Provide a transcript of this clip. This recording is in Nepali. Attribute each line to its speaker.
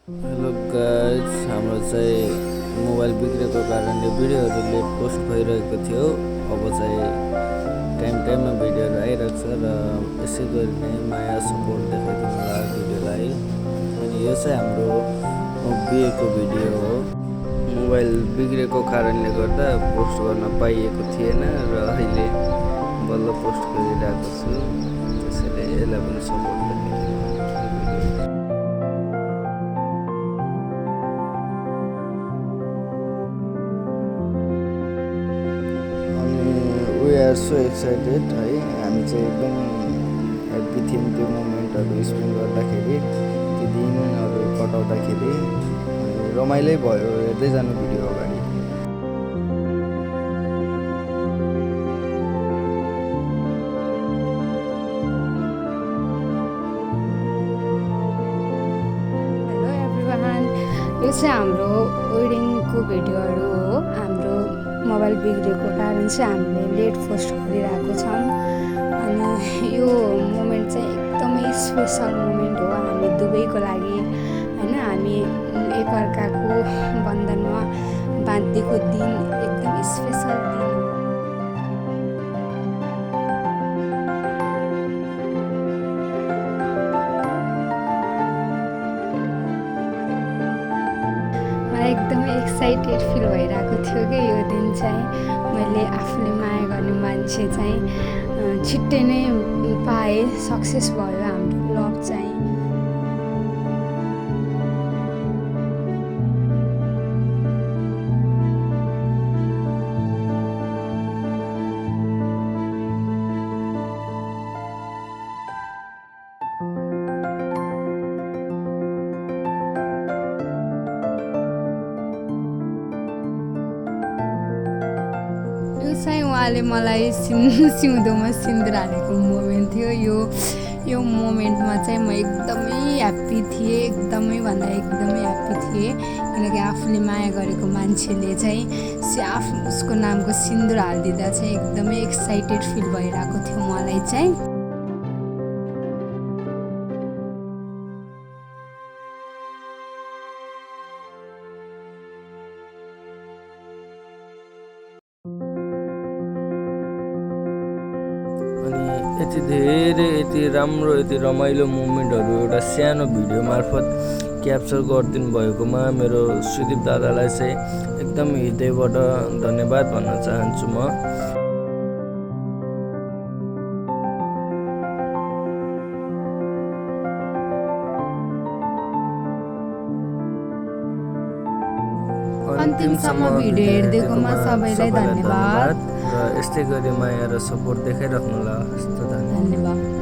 Speaker 1: हेलो गाइज, हाम्रो चाहिँ मोबाइल बिग्रेको कारणले भिडियोहरूले पोस्ट भइरहेको थियो। अब चाहिँ टाइममा भिडियोहरू आइरहेको छ र यसै गरी नै माया सपोर्ट देखाइदिनु होला भिडियोलाई। अनि यो चाहिँ हाम्रो बिहेको भिडियो हो। मोबाइल बिग्रेको कारणले गर्दा पोस्ट गर्न पाइएको थिएन र अहिले बल्ल पोस्ट गरिरहेको छु। त्यसैले यसलाई पनि सपोर्ट देखाइदिनु। वी आर सो एक्साइटेड है। हामी चाहिँ एकदम ह्याप्पी थियौँ त्यो मोमेन्टहरू स्पेन्ड गर्दाखेरि, त्यो दिनहरू कटाउँदाखेरि। रमाइलै भयो हेर्दै जानु भिडियो अगाडि।
Speaker 2: हेलो एभ्रिवान, यो चाहिँ हाम्रो वेडिङको भिडियोहरू हो। हाम्रो मोबाइल बिग्रेको कारण चाहिँ हामीले लेट पोस्ट गरिरहेको छौँ। अनि यो मोमेन्ट चाहिँ एकदमै स्पेसल मोमेन्ट हो हामी दुवैको लागि होइन। हामी एकअर्काको बन्धनमा बाँधिएको दिन एकदम स्पेसल दिन हो। मलाई एकदमै एक्साइटेड फिल भइरहेको थियो कि यो दिन चाहिँ मैले आफूले माया गर्ने मान्छे चाहिँ छिट्टै नै पाएँ, सक्सेस भयो हाम्रो लभ चाहिँ। यो चाहिँ उहाँले मलाई सिउँदोमा सिन्दुर हालेको मोमेन्ट थियो। यो मोमेन्टमा चाहिँ म एकदमै ह्याप्पी थिएँ, एकदमै भन्दा एकदमै ह्याप्पी थिएँ। किनकि आफूले माया गरेको मान्छेले चाहिँ उसको नामको सिन्दुर हालिदिँदा चाहिँ एकदमै एक्साइटेड फिल भइरहेको थियो मलाई चाहिँ।
Speaker 1: अनि यति धेरै यति राम्रो यति रमाइलो मोमेन्टहरू एउटा सानो भिडियो मार्फत क्याप्चर गरिदिनु भएकोमा मेरो सुदीप दादालाई चाहिँ एकदम हृदयबाट धन्यवाद भन्न चाहन्छु म।
Speaker 2: अन्तिमसम्म भिडियो हेरिदिएकोमा सबैलाई धन्यवाद
Speaker 1: र यस्तै गरी माया र सपोर्ट देखाइराख्नु होला।
Speaker 2: धन्यवाद।